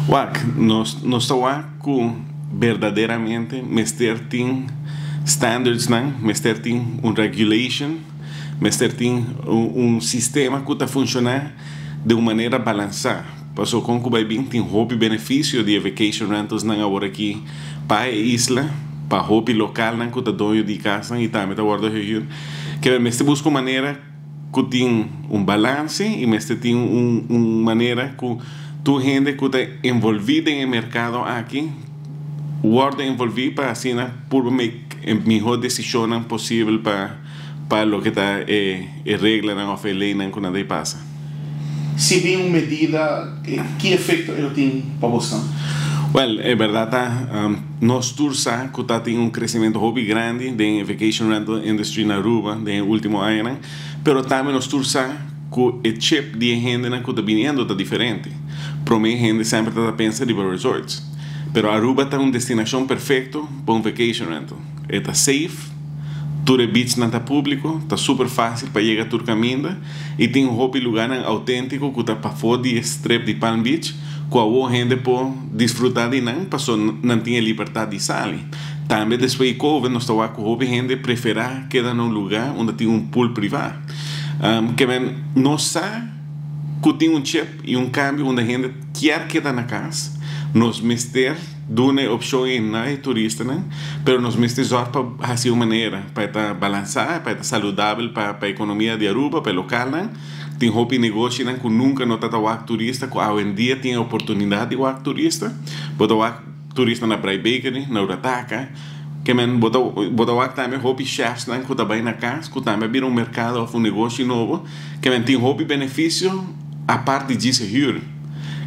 Wak, nos ta wak ku berdaderamente mester tin standardsnan, mester tin un regulation, mester tin un sistema ku ta funshoná den un manera balansá. Paso kon ku bai bin tin hopi benefisio di e vacation rentalsnan aworakí pa e isla, pa hopi lokalnan ku ta doño di kasnan i tambe ta wòrdu gehuur. Kende mester buska un manera ku tin un balanse i mester tin un manera ku tur hende ku ta envolví den e merkado aki wòrdu envolví pa asina purba make e mihó desishonnan posibel pa loke ta e reglanan òf e leinan ku nan ta pasa. Si bin un medida, ki efekto e lo tin pa bosnan? Wèl, e bèrdat ta, nos tur sa ku ta tin un kresementu hopi grandi den e vacation rental industry na Aruba den e último añanan, pero tambe nos tur sa ku e chip di e hendenan ku ta biniendo ta diferente. Promé hende semper ta ta pensa riba resorts, pero Aruba ta un destinashon perfekto pa un vacation rental. E ta safe, tur e beachnan ta públiko, ta super fásil pa yega tur kaminda i tin hopi lugánan outéntiko ku ta pafó di e strip di Palm Beach ku awor hende por disfrutá di nan paso nan tin e libertat di sali. Tambe despues di covid nos ta wak ku hopi hende preferá keda na un lugá unda tin un pool privá. Ke men nos sa ku tin un chip i un kambio unda hende kier keda na kas, nos mester duna e opshon ei na e turistanan, pero nos mester zòrg pa hasi un manera pa e ta balansá, pa e ta saludabel pa pa ekonomia di Aruba, pa e lokalnan. Tin hopi negoshinan ku nunka no ta ta wak turista ku awendia tin e oportunidat di wak turista. Bo ta wak turista na Brai Bakery, na Urataka. Ke men bo ta bo ta wak tambe hopi chefsnan ku ta bai na kas ku tambe a bira un merkado òf un negoshi nobo. Ke men tin hopi benefisio apart di djis e hür.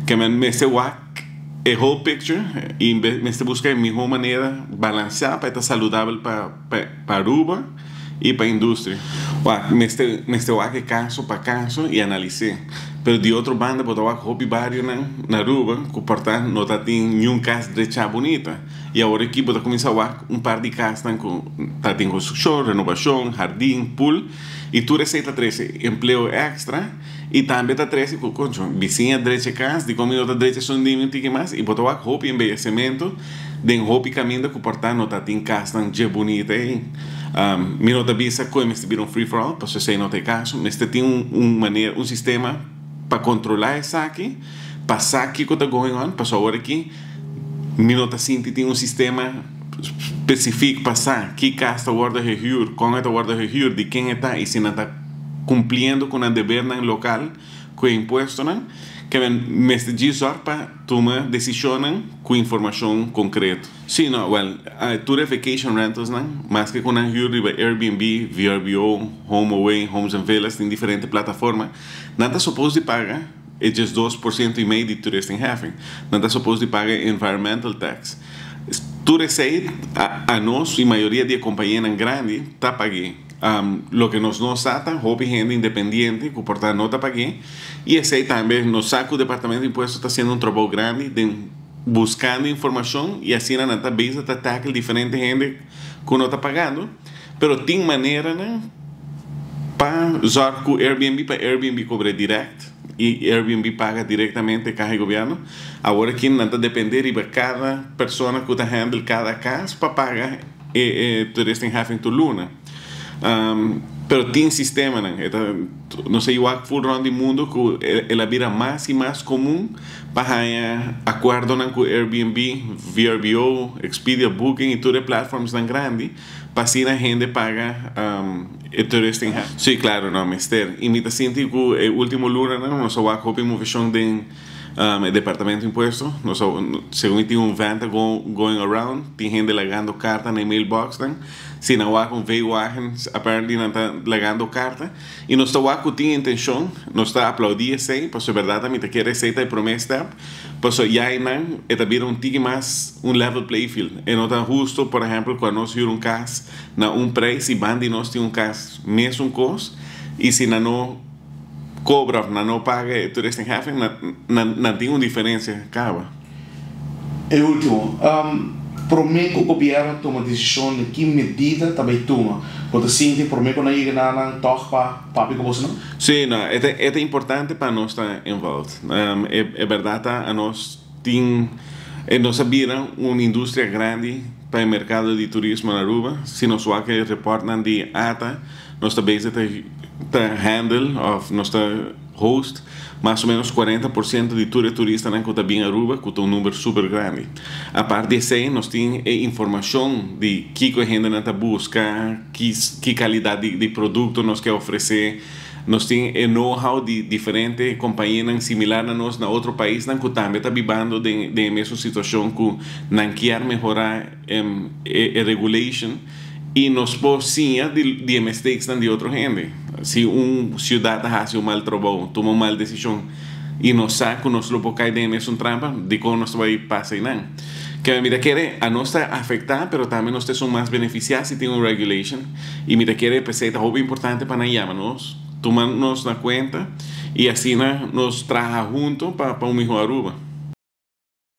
Ke men mester wak e whole picture y mester busca e miho manera balancea pa e ta saludabel pa pa Aruba y pa industria. Wak, mester mester wak e caso pa caso y analice. Pero di otro banda bo ta wak hopi barionan na Aruba cu por ta no ta tin niun cas drecha bunita y awor aki bo ta cuminsa wak un par di casnan cu ta tin construccion, renovacion, hardin, pool y tur esey ta trece empleo extra. I tambe ta trese ku koncho bisiña drecha kas, dikon mi no ta drecha esun di mi un tiki mas? I bo ta wak hopi embeyesimentu den hopi kaminda ku por ta no ta tin kasnan dje bunita ei. Mi no ta bisa ku e mester bira un free for all, pasobra esei no ta e kaso. Mester tin un manera, un sistema pa kontrolá esaki, pa sa kiko ta going on, pasobra awor aki mi no ta sinti tin un sistema spesifik pa sa ki kas ta wòrdu gehuur, kon e ta wòrdu gehuur, di ken e ta i si nan ta kumpliendo ku nan debernan lokal ku e impuestonan, ke men mester djis zòrg pa tuma desishonnan ku informashon konkreto. Sí, no, wèl, tur e vacation rentalsnan, maske ku nan hür riba Airbnb, VRBO, HomeAway, Homes and Villas, tin diferente plataforma, nan ta supos di paga e 12% i mei di toeristenheffing. Nan ta supos di paga e environmental tax. Tur esei, anos i mayoria di e kompañianan grandi ta pag'é. Loke nos no sa ta hopi hende independiente ku por ta no ta pag'é i esei tambe nos sa ku Departamento di Impuesto ta hasiendo un trabou grandi den buskando informashon i asina nan ta bezig ta tackle diferente hende ku no ta pagando pero tin maneranan pa zòrg ku Airbnb pa Airbnb kobr'é dirèkt i Airbnb paga direktamente kaha di gobièrnu. Awor aki nan ta dependé riba kada persona ku ta handle kada kas pa paga. E toeristenheffing tur luna. Pero tin sistemanan. E ta, nos a wak full rond di mundo ku el a bira mas i mas komun pa haña akuerdonan ku Airbnb, VRBO, Expedia, Booking i tur e platformsnan grandi pa asina hende paga e toeristenheffing. Sí, klaro, no mester. I mi ta sinti ku e ultimo lunanan nos a wak hopi moveshon den E departamento di impuesto, nos a, segun i tin un venta going around, tin hende lagando karta na e mailboxnan. Si nan wak un V-wagen, apparently nan ta lagando karta. I nos ta wak ku tin intenshon, nos ta aplaudí esei, pasobra e bèrdat ami ta kere esei ta e promé step, pasobra ya einan e ta bira un tiki mas un level playfield. E no ta husto, por ehèmpel, ku anos hür un kas na un preis i banda di nos tin un kas mesun kos, i si nan no Cobra of nan no paga e toeristenheffing nan nan tin un diferencia caba. E ultimo, prome cu gobierno tuma decision di ki medida ta bay tuma, bo ta sinti prome cu nan yega na nan tog pa papia cu boso nan? Si, no, e ta e ta importante pa nos ta involved. E berdad ta anos. Tin nos a bira un industria grandi pa e mercado di turismo na Aruba. Si nos wak e reportnan di ATA, nos ta bezig ta handle of nos ta host mas o menos 40% di tur e turistanan cu ta bin Aruba, cu ta un number super grandi. Aparte di esey, nos tin e informacion di kico e hendenan ta busca, ki calidad di producto nos ke ofrece. Nos tin e know-how di diferente compañianan similar na nos na otro paisnan cu tambe ta bibando den e mesun situacion cu nan kier mehora e regulation y nos por siña di e mistakesnan di otro hende. Si un ciudad ta haci un mal trabou, tuma un mal decision y nos sa cu nos lo por cay den e mesun trampa, dicon nos ta bay pasa eynan? Ke mi ta kere a nos ta afecta, pero tambe nos ta esun mas beneficia si tin un regulation y mi ta kere p'esey ta hopi importante pa nan yama nos, tuma nos na cuenta y asina nos traha hunto pa un miho Aruba.